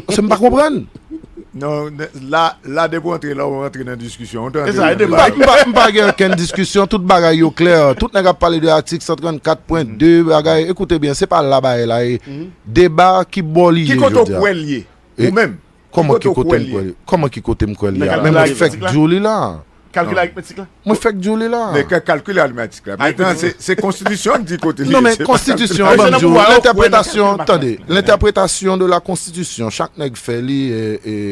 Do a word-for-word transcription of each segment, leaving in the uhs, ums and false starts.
Paske m pa konprann. Non, la, la depi w antre la, w antre nan diskisyon. M pa gen okenn diskisyon, tout bagay yo klè. Tout nèg ap pale de atik san trannkat pwen de bagay. Ekoute byen, se pa la bagay la ye. Deba ki bò li ye jodi a. Ki kote w kwè l ye? Ou menm? Kòman ki kote m kwè li? Kòman ki kote m kwè li a? Men mwen fèk di w li la. Kalkil aritmetik la. Mwen fèk di w li la. Men kalkil aritmetik la. Mentnan, se konstitisyon ki di kote li ye. Non, men konstitisyon, ban m di w, l'interprétation, tande, l'interprétation de la constitution, chak nèg fè li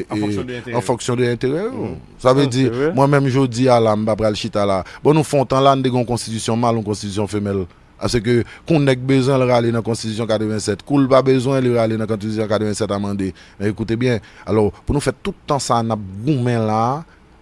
an fonksyon de enterè yo. Sa vle di, mwen menm jodi a la, m pa pral chita la. Bon, nou fè yon tan la, n te gen yon konstitisyon mal, yon konstitisyon femèl. Paske kou nèg bezwen l rale nan konstitisyon katrevennsèt, kou l pa bezwen li rale nan konstitisyon katrevennsèt amande. Men ekoute byen, alò, pou nou fè tout tan sa n ap goumen la,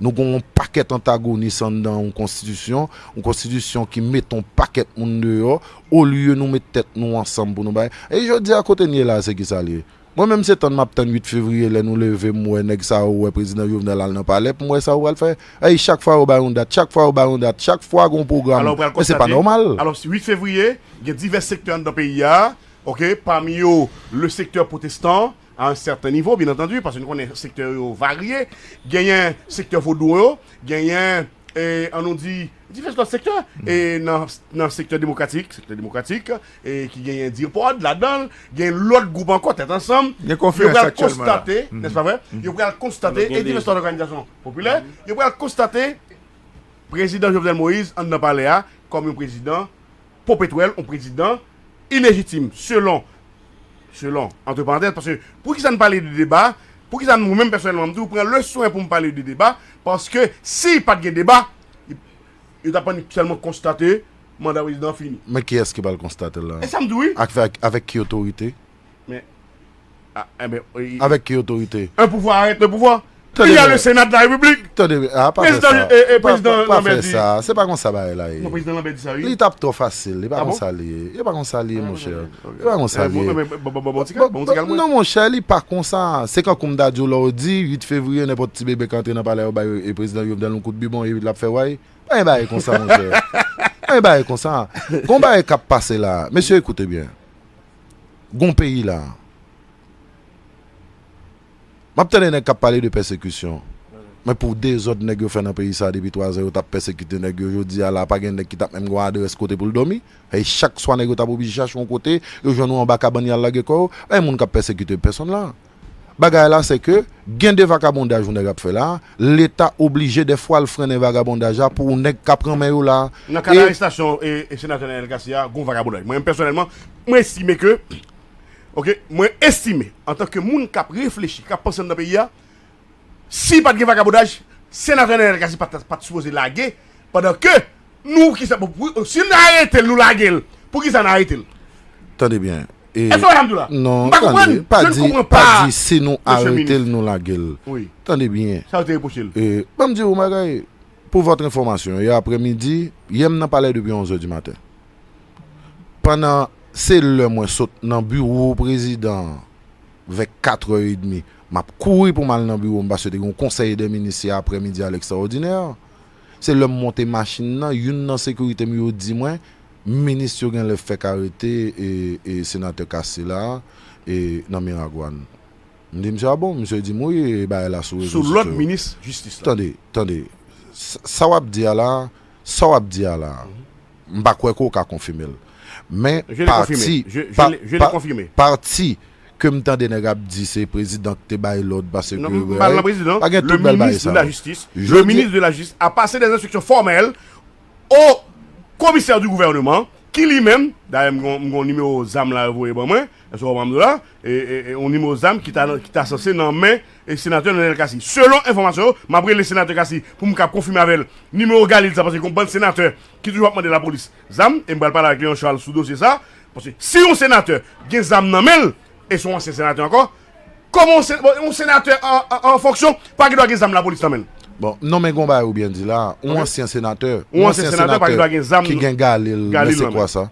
nou gen yon pakèt antagonis anndan yon konstitisyon, yon konstitisyon ki met yon pakèt moun deyò, olye nou met tèt nou ansanm pou nou bay. E jodi a kote n ye la, se kisa l ye? Mwen menm se tann m ap tann uit fevriye lè nou leve m wè nèg sa yo wè prezidan Jovenel al nan palè pou m wè sa yo pral fè. Ey, chak fwa yo bay yon dat, chak fwa yo bay yon dat, chak fwa gen yon pwogram. Men se pa nòmal. Alò, uit fevriye, gen divès sektè anndan peyi a, oke, pami yo le secteur protestant à un certain niveau, byen antandi, paske nou konnen sektè yo varye, genyen sektè vodou yo, genyen e, an nou di, divès lòt sektè, e, nan, nan sektè demokratik, sektè demokratik, e, ki genyen DIRPOD ladan l, gen lòt gwoup ankò, Tèt Ansanm, yo pral konstate, nèspa vre? Yo pral konstate, e divès lòt òganizasyon popilè, yo pral konstate prezidan Jovenel Moïse anndan palè a kòm yon prezidan popetwèl, yon prezidan ilejitim, selon, selon, antre parantèz, paske poukisa n pale de deba, poukisa mwen menm pèsonèlman m toujou pran le swen pou m pale de deba, paske si pa t gen deba, yo t ap annik sèlman konstate manda prezidan an fini. Men kiyès ki pral konstate l la? E sa m di w wi. Avèk, avèk ki otorite? Men, avèk ki otorite? Un pouvoir arrête le pouvoir. Il y a le Sénat de la République. Tande, a pa fè sa. Prezidan, e, e, prezidan Lambert di sa. Se pa konsa bagay la ye. Non, prezidan Lambert di sa, wi. Li t ap twò fasil. Li pa konsa li ye. E pa konsa li ye, monchè. E pa konsa li ye. Non, monchè, li pa konsa. Se kankou m ta di w lè w di uit fevriye, nenpòt ti bebe ka antre nan palè yo bay prezidan Jovenel yon kout bibon epi l ap fè way. Pa gen bagay konsa, monchè. Pa gen bagay konsa. Gon bagay k ap pase la. Mesye, ekoute byen. Gon peyi la. M ap tande nèg k ap pale de pèsekisyon. Men pou dezòd nèg yo fè nan peyi sa a depi twa zan yo t ap pèsekite nèg yo, jodi a la pa gen nèg ki t ap menm gen yon adrès kote pou l dòmi. E chak swa nèg yo t ap oblije chache yon kote, yo jwenn ou anba kabann y al lage kò yo. Pa gen moun k ap pèsekite pèsonn la. Bagay la se ke gen de vakabondaj yon nèg ap fè la, Leta oblije dèfwa l frennen vagabondaj la pou yon nèg k ap renmen yo la. Nan kad arestasyon e, e senatè Nènèl Cassy a, gon vagabondaj. Mwen menm pèsonèlman, mwen estime ke Oke, mwen estime, antanke moun k ap reflechi, k ap panse anndan peyi a, si pa t gen vagabondaj, senatè Nènèl Cassy pa t, pa t sipoze lage, pandan ke nou, kisa, pou, pou, si n arete l, nou lage l, poukisa n arete l? Tande byen. Èske w wè sa m di w la? M pa konprann. Je ne comprends pas, mesye minis. Non, tande, pa di, pa di si nou arete l, nou lage l. Wi. Tande byen. Sa yo te repwoche l. E, ban m di w yon bagay, pour votre information, yè aprèmidi, yè m nan palè depi onz è di maten. Pandan se lè mwen sot nan biwo prezidan an vè katrè edmi, m ap kouri pou m al nan biwo m paske te gen yon konsèy dè minis yè aprèmidi a lekstraòdinè. Se lè m monte machin nan, youn nan sekirite m yo di mwen, minis yo genlè fèk arete e, e senatè Cassy la e nan Miragwàn. M di misye a bon, misye di m wi, e bagay la sou rezo sosyo. Sou lòd minis jistis la. Tande, tande. Sa, sa w ap di a la, sa w ap di a la, m pa kwè ke w ka konfime l. Men pati, pa, pa, pati ke m tande nèg ap di se prezidan ki te bay lòd paske... Non, m pa pale nan prezidan. Pa gen tout bèl bagay sa. Le ministre de la justice, le ministre de la justice a passé des instructions formelles au commissaire du gouvernement, ki li menm, dayè m gon, m gon nimewo zam la yo voye ban mwen, èske w wè m la, e, e, e, yon nimewo zam ki ta, ki ta sanse nan men e senatè Nènèl Cassy. Selon enfòmasyon yo, m ap rele senatè Cassy pou m ka konfime avè l nimewo galil sa, paske gon bann senatè ki toujou ap mande lapolis zam, e m pral pale avèk Leon Charles sou dosye sa, paske si yon senatè gen zam nan men l, e se yon ansyen senatè ankò, kòman yon sen-, bon, yon senatè an, an, an fonksyon pa gen dwa gen zam lapolis nan men l? Bon, non, men gon bagay ou byen di la, yon ansyen senatè, yon ansyen senatè ki gen galil, men se kwa sa?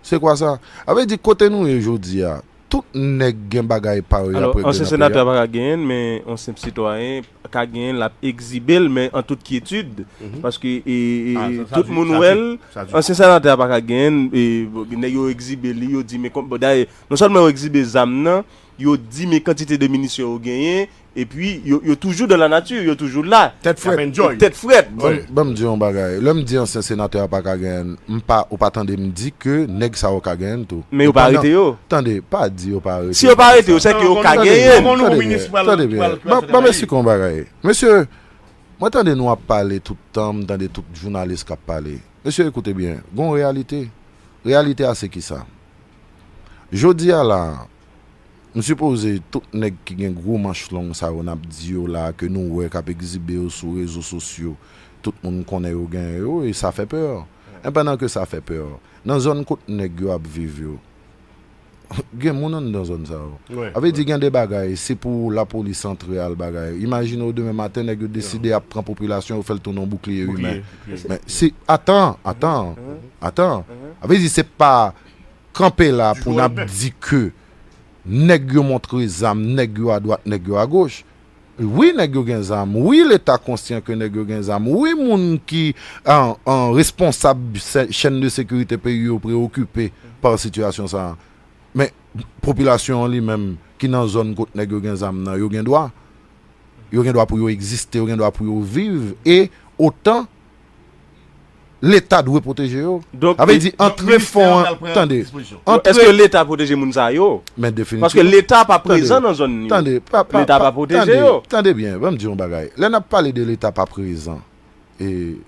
Se kwa sa? A vle di, kote nou ye jodi a, tout nèg gen bagay pa yo y ap regle nan peyi a. Alò, ansyen senatè pa ka genyen l, men yon senp sitwayen ka genyen l, l ap egzibe l, men an tout kyetid. Paske, e, e, tout moun wè l, ansyen senatè a pa ka genyen l, e, bon, nèg yo egzibe li, yo di, men kòm, bon, dayè, non sèlman yo egzibe zam nan, yo di men kantite de minisyon yo genyen, epi yo, yo toujou dans la nature, yo toujou la. Tèt frèt. Tèt frèt. Ban m di yon bagay. Lè m di ansyen senatè a pa ka genyen, m pa, ou pa tande m di ke nèg sa yo ka genyen tou. Men yo pa arete yo. Tande, pa di yo pa arete. Si yo pa arete yo, se ke yo ka genyen. Tande byen. Ban m esplike yon bagay. Mesye, mwen tande nou ap pale tout tan, m tande tout jounalis k ap pale. Mesye, ekoute byen. Gon reyalite. Reyalite a se ki sa? Jodi a la, m sipoze tout nèg ki gen gwo manch long sa yo n ap di yo la, ke nou wè k ap egzibe yo sou rezo sosyo, tout moun konnen yo genyen yo, e sa fè pè. E pandan ke sa fè pè, nan zòn kot nèg yo ap viv yo, gen moun anndan zòn sa yo. Sa vle di gen de bagay, se pou lapolis antre al bagay. Imajine w demen maten, nèg yo deside ap pran popilasyon, yo fè l tounen yon boukliye imen. Men si, atan, atan, atan. Sa vle di se pa kanpe la pou n ap di ke nèg yo montre zam, nèg yo adwat, nèg yo agoch. Wi, nèg yo gen zam. Wi, Leta konsyan ke nèg yo gen zam. Wi, moun ki an, an responsab se- chèn de sekirite peyi yo preokipe pa sitiyasyon sa a. Men, popilasyon an li menm ki nan zòn kot nèg yo gen zam nan, yo gen dwa. Yo gen dwa pou yo egziste, yo gen dwa pou yo viv. E otan Leta dwe pwoteje yo. Sa vle di antre fon an, tande. Èske Leta pwoteje moun sa yo? Men definitivman. Paske Leta pa prezan nan zòn yo. Tande, pa, pa, Leta pa pwoteje yo. Tande byen, ban m di yon bagay. Lè n ap pale de Leta pa prezan, e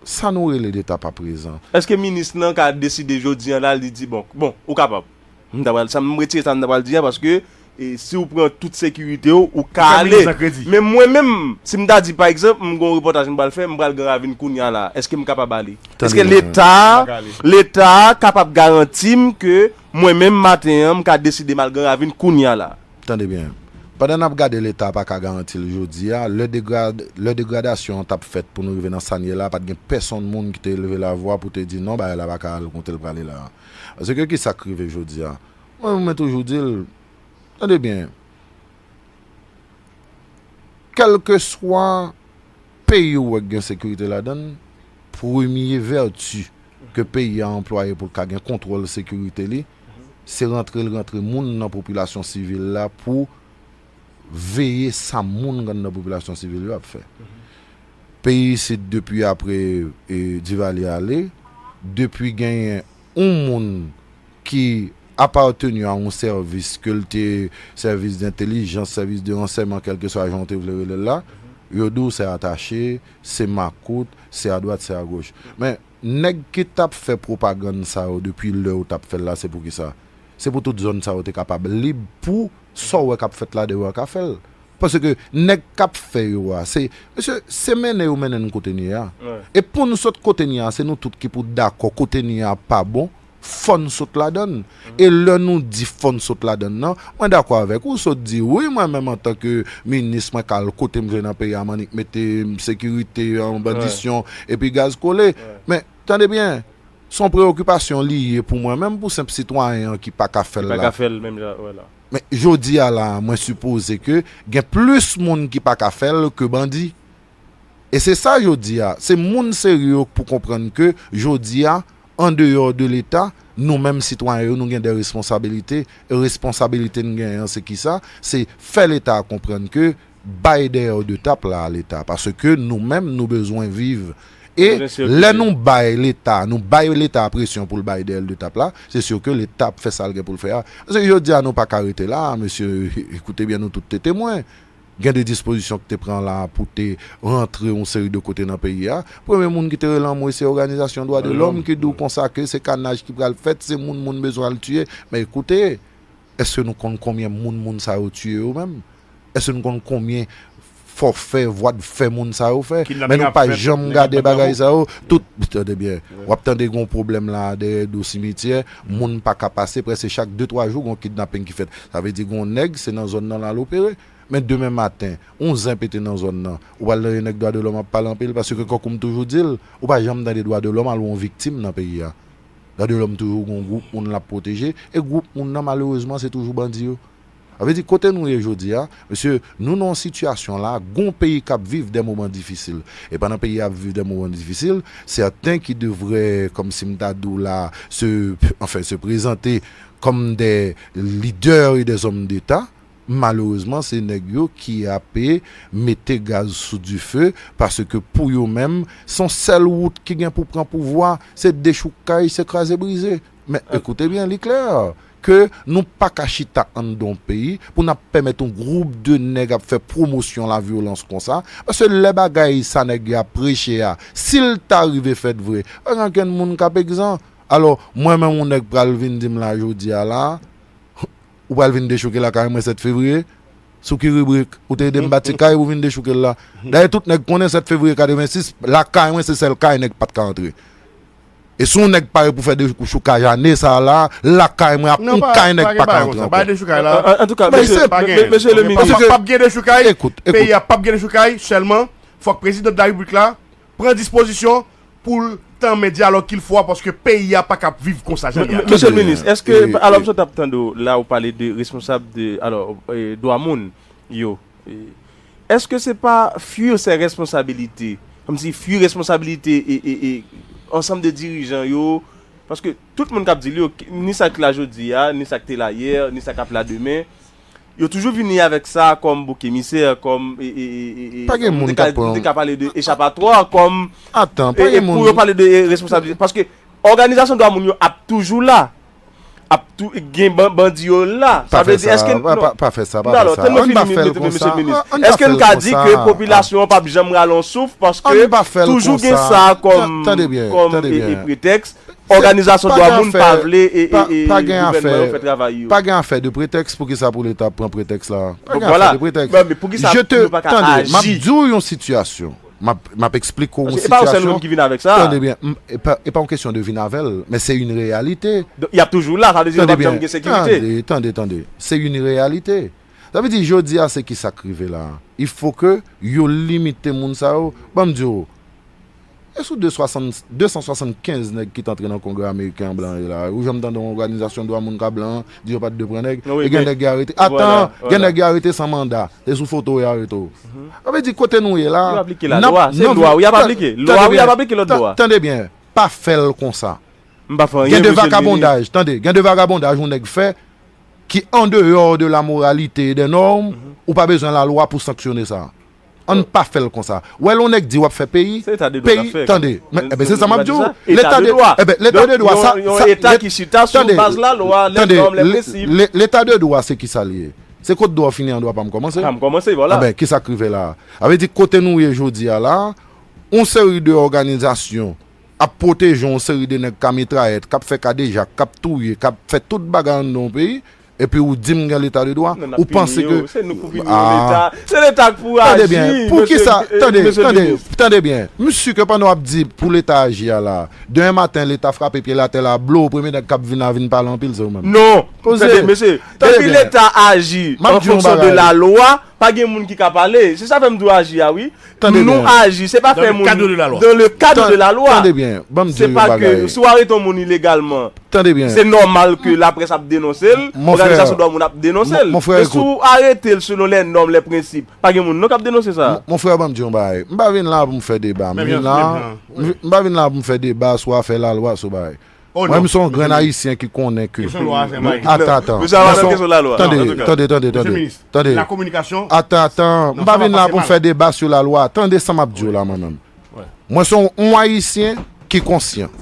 sa nou rele Leta pa prezan? Èske minis lan ka deside jodi an la, li di, bon, bon, ou kapab. M ta pral, sa m retire sa m ta pral di a, paske e, si w pran tout sekirite w, ou ka ale. Men mwen menm, si m ta di, pa egzanp, m gen yon repòtaj m pral fè, m pral Gran Ravin kounye a la, èske m kapab ale? Èske Leta, Leta kapab garanti m ke mwen menm maten an, m ka deside m al Gran Ravin kounye a la? Tande byen. Pandan n ap gade Leta pa ka garanti l jodi a, lè degrad, lè degradasyon an t ap fèt pou nou rive nan sa n ye la, pa t gen pèsonn moun ki te leve lavwa pou te di non, bagay la pa ka al kote l prale la. Paske ki sa k rive jodi a? Mwen, mwen toujou di l, tande byen, kèlkeswa peyi ou wè k gen sekirite ladan l, premye vèti ke peyi a anplwaye pou l ka gen kontwòl sekirite li, se rantre l rantre moun nan popilasyon sivil la pou veye sa moun anndan popilasyon sivil yo ap fè. Peyi isit, depi apre e, Divalye ale, depi genyen yon moun ki apateni a yon sèvis, ke l te sèvis dentelijans, sèvis de ransèyman, kèlkeswa jan w te vle rele l la, yo di w se atache, se makout, se adwat, se agoch. Men, nèg ki t ap fè pwopagann sa yo depi lè yo t ap fè l la, se pou ki sa? Se pou tout zòn sa yo te kapab lib pou sa w wè k ap fèt la deyò a ka fè l. Paske nèg k ap fè yo a, se, mesye, se mennen yo mennen n kote n ye a. E pou n sot kote n ye a, se nou tout ki pou dakò kote n ye a pa bon, fò n sot ladan l. E lè nou di fò n sot ladan l nan, mwen dakò avèk ou, sot di wi, mwen menm antanke minis, mwen ka al kote m vle nan peyi a, m annik mete sekirite, an bandisyon, epi gaz kole. Men, tande byen, se yon preyokipasyon li ye pou mwen menm, pou senp sitwayen an ki pa ka fè l la. Men jodi a la, mwen sipoze ke gen plis moun ki pa ka fè l ke bandi. E se sa jodi a. Se moun serye yo k pou konprann ke jodi a, andeyò de Leta, nou menm sitwayen yo, nou gen de responsabilite. E responsabilite n genyen an, se ki sa? Se fè Leta a konprann ke bay dèyè de tap la a Leta. Paske nou menm, nou bezwen viv. E lè nou bay Leta, nou bay Leta presyon pou l bay dèyè de tap la, se si ke Leta ap fè sa l gen pou l fè a. Paske jodi a, nou pa ka rete la, mesye, ekoute byen, nou tout te temwen. Gen de dispozisyon ki te pran la pou te rantre yon seri de kote nan peyi a. Premye moun ki te rele anmwe se òganizasyon dwa de lòm ki di w konsa ke se kanaj ki pral fèt, se moun moun bezwen al tiye. Men ekoute, èske nou konn konbyen moun moun sa yo tiye yo menm? Èske nou konn konbyen fòfè, vwadfè moun sa yo fè? Men nou pa janm gade bagay sa yo. Tout, tande byen, w ap tande gon pwoblèm la dèyè do simityè, moun pa ka pase, prèske chak de twa jou gon kidnaping ki fèt. Sa vle di gon nèg, se nan zòn nan l al opere. Men demen maten, yon zen pete nan zòn nan, ou pral tande nèg dwa de lòm ap pale anpil, paske kòk ou m toujou di l, ou pa janm tande dwa de lòm al wè yon viktim nan peyi a. Dwa de lòm toujou gon gwoup moun l ap pwoteje, e gwoup moun nan malerezman se toujou bandi yo. Sa vle di, kote nou ye jodi a, mesye, nou nan yon sitiyasyon la, gon peyi k ap viv de moman difisil. E pandan peyi a ap viv de moman difisil, certains qui devraient, kòmsi m ta di w la, se, anfen, se prezante comme des leaders et des hommes d'État, malerezman, se nèg yo ki ape mete gaz sou dife, paske pou yo menm, se yon sèl wout ki gen pou pran pouvwa, se dechoukay, se kraze brize. Men ekoute byen, li klè ke nou pa ka chita anndan yon peyi pou n ap pèmèt yon gwoup de nèg ap fè pwomosyon lavyolans konsa, paske lè bagay sa nèg yo ap preche a, si l ta rive fèt vre, pa gen okenn moun k ap egzan. Alò, mwen menm yon nèg pral vin di m la jodi a la, ou pral vin dechouke lakay mwen sèt fevriye? Sou ki ribrik? Ou te ede m bati kay, ou vin dechouke l la. Dayè, tout nèg konnen sèt fevriye katrevensis, lakay mwen se sèl kay nèg pa t ka antre. E si yon nèg pare pou fè dechoukaj ane sa a la, lakay mwen ap yon kay nèg pa ka antre ankò. Antouka, mesye le minis, p ap gen dechoukaj, peyi a p ap gen dechoukaj, sèlman fòk prezidan de la repiblik la pran dispozisyon pou l tanmen dyalòg kilfwa paske peyi a pa ka ap viv konsa jan l ye a. Mesye le minis, èske alò m sot ap tande w la ou pale de responsab de alò dwa moun yo, èske se pa fuir ses responsabilités, kòmsi fuir responsabilité e e e ansanm de dirijan yo, paske tout moun k ap di l yo, ni sa k la jodi a, ni sa k te la yè, ni sa k ap la demen, yo toujou vini avèk sa kòm bouk emisè, kòm e e e e e Pa gen moun k ap pran. Te ka pale de echapatwa, kòm Atan, pa gen moun. Pou yo pale de responsabilite, paske òganizasyon dwa moun yo ap toujou la, ap tou gen bandi yo la. Pa fè sa, pa fè sa, pa fè sa. Ann pa fè l konsa. Èske n ka di ke popilasyon an p ap janm rale yon souf paske toujou gen sa kòm kòm pretèks? Òganizasyon dwa moun pa vle e gouvènman yo fè travay yo. Pa gen afè de pretèks pou ki sa pou leta pran pretèks la. Pa gen afè de pretèks. Pou ki sa nou pa ka aji? M ap di w yon sitiyasyon. M ap eksplike w yon sitiyasyon. Ki vin avèk sa. Tande byen, e pa yon kesyon de vin avè l, men se yon reyalite. Y ap toujou la, sa vle di yo p ap janm gen sekirite. Tande, tande, tande. Se yon reyalite. Sa vle di, jodi a, se ki sa k rive la. Il faut que yo limite moun sa yo. Ban m di w, e sou de san swasannkenz nèg ki t antre nan Kongrè Ameriken an blan yo la, ou janm tande yon òganizasyon dwa moun ka blan an di yo pa t dwe pran nèg? E gen nèg yo arete. Atan, gen nèg yo arete san manda. Se sou foto yo arete w. Sa vle di, kote nou ye la. Yo aplike lalwa. Se lwa wi y ap aplike. Lwa wi y ap aplike, lòt lwa. Tande byen, pa fè l konsa. Gen de vakabondaj, tande, gen de vakabondaj yon nèg fè ki andeyò de la moralite e dè nòm, ou pa bezwen lalwa pou sanksyone sa. Ann pa fè l konsa. W al yon nèg di w ap fè peyi, peyi, tande, men se sa m ap di w. Leta de dwa, leta de dwa, sa, yon eta ki chita sou baz lalwa, lè nòm, lè prensip. Leta de dwa se ki sa l ye. Se kot dwa w fini an dwa pa m kòmanse. Pa m kòmanse, vwala. Enben, ki sa k rive la a? Sa vle di kote nou ye jodi a la, yon seri de òganizasyon ap pwoteje yon seri de nèg k a mitrayèt, k ap fè kadejak, k ap touye, k ap fè tout bagay anndan yon peyi, epi ou di m gen leta de dwa, ou panse ke. Se nou k pou pini yon leta. Se leta k pou aji. Tande byen, poukisa, tande, tande, tande byen. M si ke pandan w ap di pou leta aji a la, demen maten leta frape pye l atè la, blo, premye nèg k ap vin la vin pale anpil, se ou menm. Non, tande, mesye, depi leta aji an fonksyon de lalwa, pa gen moun ki ka pale. Se sa fè m di w aji a, wi. Nou aji, se pa fè moun. Dans le cadre de la loi. Se pa ke si w arete yon moun ilegalman, se nòmal ke laprès ap denonse l, òganizasyon dwa moun ap denonse l. Men si w arete l selon lè nòm, lè prensip, pa gen moun non k ap denonse sa. Mon frè, ban m di w yon bagay. M pa vin la pou m fè deba. M vin la, m pa vin la pou m fè deba sou afè lalwa, sou bagay. Mwen, m se yon grenn Ayisyen ki konnen ke. Atan, atan. Tande, tande, tande, tande. Atan, atan. M pa vin la pou m fè deba sou lalwa. Tande sa m ap di w la, mwen menm. Mwen se yon Ayisyen ki konsyan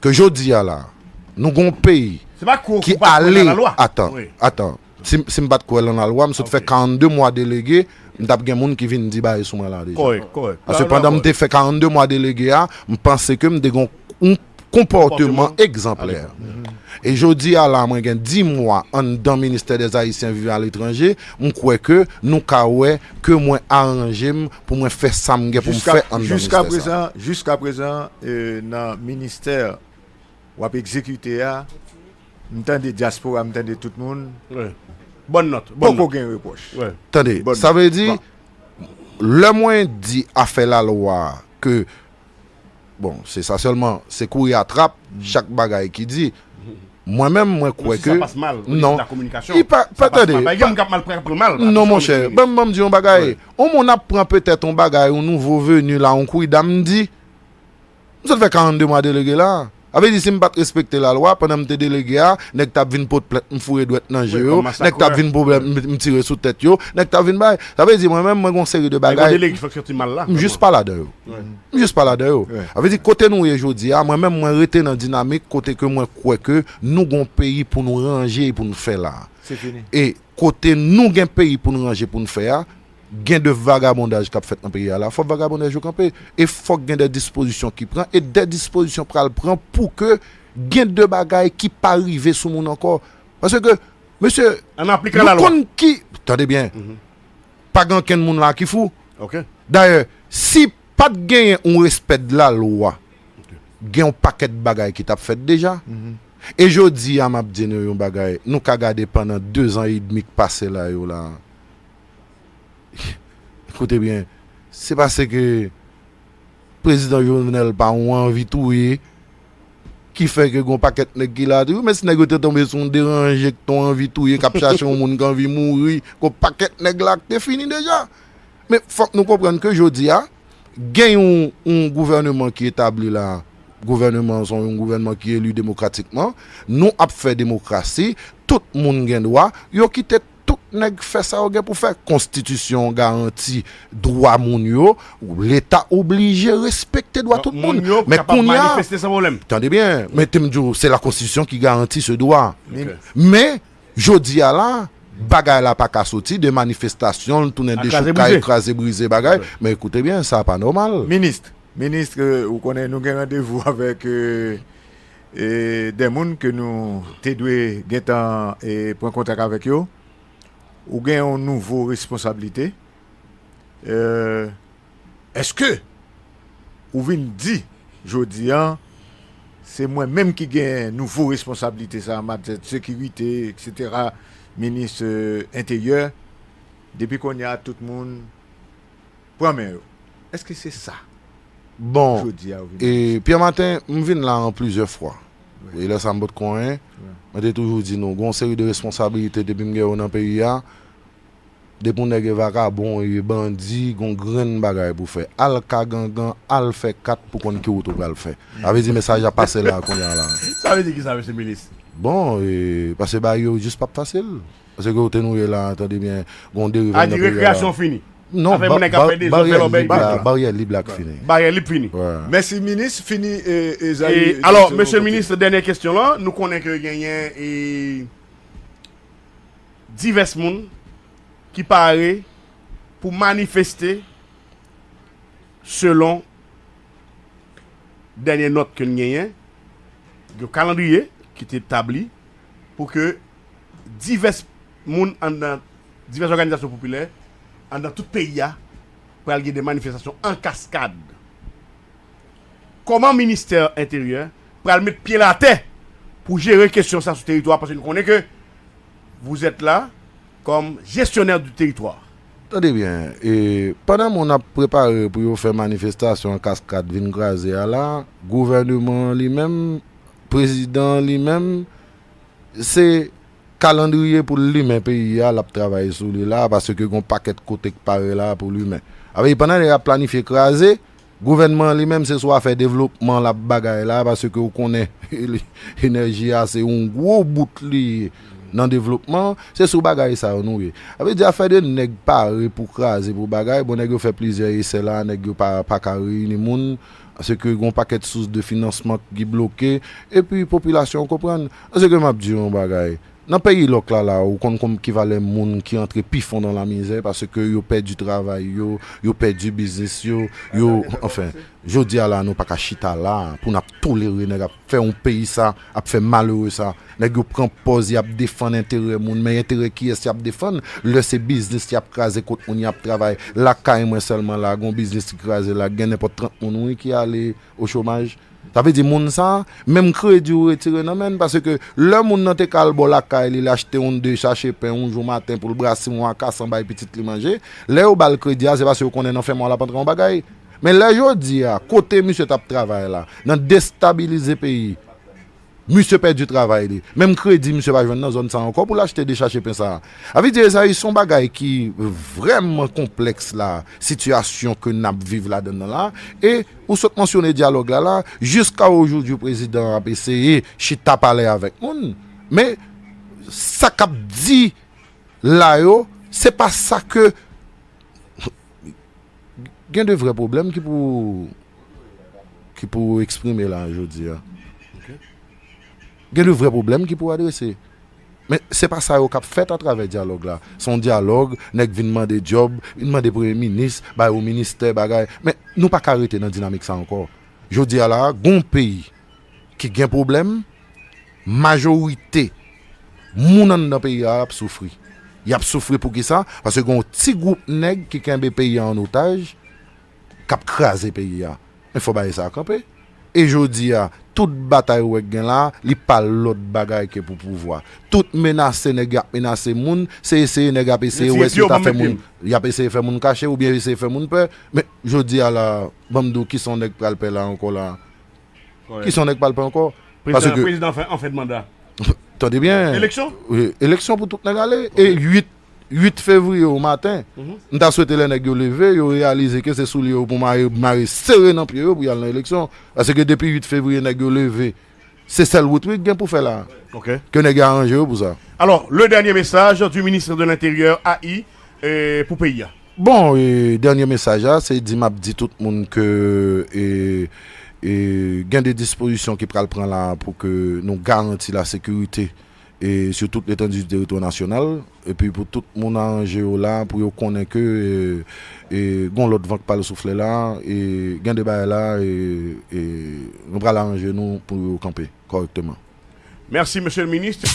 ke jodi a la, nou gen yon peyi ki ale. Atan, atan. Si m pa t kwè lan lalwa, m sot fè karannde mwa delege, m t ap gen moun ki vin di bagay sou mwen la deja. Paske pandan m te fè karannde mwa delege a, m panse ke m te gen yon konpòteman egzanplè. E jodi a la, mwen gen dis mwa anndan Ministère des Haïtiens Vivant à l'Étranger, m kwè ke nou ka wè ke mwen aranje m pou mwen fè sa m gen pou m fè anndan ministè sa. Jiskaprezan, nan ministè w ap egzekite a, m tande dyaspora, m tande tout moun. Poko gen repwòch. Tande, sa vle di, lè mwen di afè lalwa a, ke, bon, se sa sèlman, se kouri a trap, chak bagay ki di, Mwen menm, mwen kwè ke... Non. Li pa, pa tande. Pa gen moun k ap mal pran, pran mal. Non, monchè. Ban m di yon bagay. On moun ap pran petèt yon bagay, yon nouvo veni la, yon kwida, m di, m sot fè karannde mwa delege la. Sa vle di, si m pa t respekte lalwa, pandan m te delege a, nèg t ap vin pot plent, m foure dwèt nan je yo, nèg t ap vin pwoblèm, m tire sou tèt yo, nèg t ap vin bay. Sa vle di, mwen menm, mwen gen yon seri de bagay. M jis pa ladan yo. M jis pa ladan yo. Sa vle di, kote nou ye jodi a, mwen menm, mwen rete nan dinamik kote ke mwen kwè ke nou gen yon peyi pou nou ranje e pou nou fè la. E kote nou gen peyi pou n ranje, pou n fè a, gen de vagabondaj k ap fèt nan peyi a la, fòk vagabondaj yo kanpe. E fòk gen de dispozisyon ki pran, e de dispozisyon pral pran pou ke gen de bagay ki pa rive sou moun ankò. Paske, mesye, nou konn ki... Tande byen. Pa gen okenn moun la ki fou. Dayè, si pa t genyen yon respè de lalwa, gen yon pakèt bagay ki t ap fèt deja. E jodi a, m ap di nou yon bagay, nou ka gade pandan dezan edmi k pase la yo la. Koute byen, se paske prezidan Jovenel pa yon anvi touye ki fè ke gon pakèt nèg ki la toujou, men si nèg yo te tonbe sou yon deranje k ton anvi touye, k ap chache yon moun k anvi mouri, gon pakèt nèg la k te fini deja. Men fòk nou konprann ke jodi a, gen yon, yon gouvèneman ki etabli la, gouvèneman, se yon gouvèneman ki eli demokratikman, nou ap fè demokrasi, tout moun gen dwa, yo kite tout nèg fè sa yo gen pou fè. Konstitisyon garanti dwa moun yo, Leta oblije respekte dwa tout moun. Men kounye a, tande byen, men te m di w, se la konstitisyon ki garanti se dwa. Men, jodi a la, bagay la pa ka soti de manifestasyon, l tounen dechoukay, kraze brize bagay. Men koute byen, sa pa nòmal. Minis, minis, ou konnen nou gen randevou avèk de moun ke nou te dwe gentan pran kontak avèk yo. Ou gen yon nouvo responsablite. Èske ou vin di jodi a, se mwen menm ki gen nouvo responsablite sa, matyè sekirite, etsetera, minis enteryè, depi kounye a tout moun pran men yo? Èske se sa? Bon, jodi a ou vin e Pierre Martin, m vin la an plizyè fwa. E lè sa m potko anyen. Mwen te toujou di nou, gon seri de responsablite depi m gen yo nan peyi a. Depi yon nèg e vakabon, e bandi, gon grenn bagay pou fè. Al ka gangan, al fè kat pou konn ki wout ou pral fè. Sa vle di mesaj la pase la kounye a la. Sa vle di kisa, mesye minis? Bon, e, paske bagay yo jis p ap fasil. Paske kote nou ye la, tande byen, gon deriv nan peyi a la. A di rekreyasyon fini. Non, baryè lib la, baryè lib la k fini. Baryè lib fini. Mèsi minis, fini e, e, Ezayi. Alò, mesye minis, dènye kesyon lan, nou konnen ke genyen e divès moun ki pare pou manifeste selon dènye nòt ke n genyen, yon kalandriye ki te tabli pou ke divès moun anndan divès òganizasyon popilè anndan tout peyi a pral gen de manifestasyon an kaskad. Kòman ministè enteryè pral met pye l atè pou jere kesyon sa sou teritwa a, paske nou konnen ke vous êtes là comme gestionnaire du territoire. Tande byen, e, pandan moun ap prepare pou yo fè manifestasyon an kaskad vin kraze a la, gouvèneman an li menm, prezidan an li menm, se kalandriye pou l limen peyi a, l ap travay sou li la, paske gon pakèt kote k pare la pou limen. Sa vle di, pandan nèg ap planifye kraze, gouvènman an li menm, se sou afè devlopman l ap bagay la, paske ou konnen, enèji a se yon gwo bout li ye nan devlopman, se sou bagay sa yo nou ye. Sa vle di, afè de nèg pare pou kraze, pou bagay, bon, nèg yo fè plizyè esè la, nèg yo pa, pa ka reyini moun, paske gon pakèt sous de finansman ki bloke, epi popilasyon an konprann. Paske m ap di yon bagay, nan peyi lòk la la, ou konn konn ki valè moun ki antre pi fon nan lamizè, paske yo pèdi travay yo, yo pèdi biznis yo, yo, anfen, jodi a la, nou pa ka chita la pou n ap tolere nèg ap fè yon peyi sa, ap fè malere sa. Nèg yo pran pòz y ap defann enterè moun, men enterè kiyès y ap defann? Lè se biznis y ap kraze kot moun y ap travay. Lakay mwen sèlman la, gon biznis ki kraze la, gen nenpòt trant moun wi ki ale o chomaj. Sa vle di moun sa, menm kredi ou retire nan men l, paske lè moun nan te ka al bò lakay li, l achte yon de sache pen yon jou maten pou l brase yon akasan bay pitit li manje, lè yo ba l kredi a, se paske yo konnen nan fen mwa l ap antre yon bagay. Men lè jodi a, kote misye t ap travay la, nan destabilize peyi, Misye pèdi travay li. Menm kredi misye pa jwenn nan zòn sa ankò pou l achte de chache pen sa a. Sa vle di, Ezayi, se yon bagay ki vrèman konplèks la, sitiyasyon ke n ap viv ladann nan la. E ou sot mansyone dyalòg la la, jiska ojodwi prezidan an ap eseye chita pale avèk moun. Men sa k ap di la yo, se pa sa ke gen de vrè pwoblèm ki pou ki pou eksprime la jodi a. Gen de vrè pwoblèm ki pou adrese. Men se pa sa yo k ap fèt atravè dyalòg la. Se yon dyalòg, nèg vin mande djòb, vin mande premye minis, ba yo ministè, bagay. Men nou pa ka rete nan dinamik sa ankò. Jodi a la, gon peyi ki gen pwoblèm, majorite moun anndan peyi a ap soufri. Y ap soufri pou ki sa? Paske gen yon ti gwoup nèg ki kenbe peyi a an otaj, k ap kraze peyi a. Men fò bagay sa a kanpe. E jodi a, tout batay ou wè k gen la, li pa lòt bagay ke pou pouvwa. Tout menase nèg y ap menase moun, se eseye nèg ap eseye wè si yo ta fè moun, y ap eseye fè moun kache oubyen eseye fè moun pè. Men jodi a la, ban m di w kisa yon nèg pral pè la ankò la. Kisa yon nèg pral pè ankò? Paske prezidan an fè, an fè manda. Tande byen. Eleksyon? Wi, eleksyon pou tout nèg ale. E uit, uit fevriye o maten, m ta swete lè nèg yo leve, yo reyalize ke se soulye yo pou mare, mare sere nan pye yo pou y al nan eleksyon. Paske depi uit fevriye nèg yo leve, se sèl wout wi k gen pou fè la. Ke nèg yo aranje yo pou sa. Alors, le dernier message du ministre de l'Intérieur, A I, euh, pou peyi a. Bon, e, dènye mesaj la, se di m ap di tout moun ke e, e, gen de dispozisyon ki pral pran la pou ke nou garanti la sekirite e, sou tout letandi di teritwa nasyonal. Epi pou tout moun aranje yo la, pou yo konnen ke e, e, gon lòt van k pral soufle la, e, gen de bagay la, e, e, nou pral aranje nou pou yo kanpe kòrèkteman. Merci, monsieur le ministre.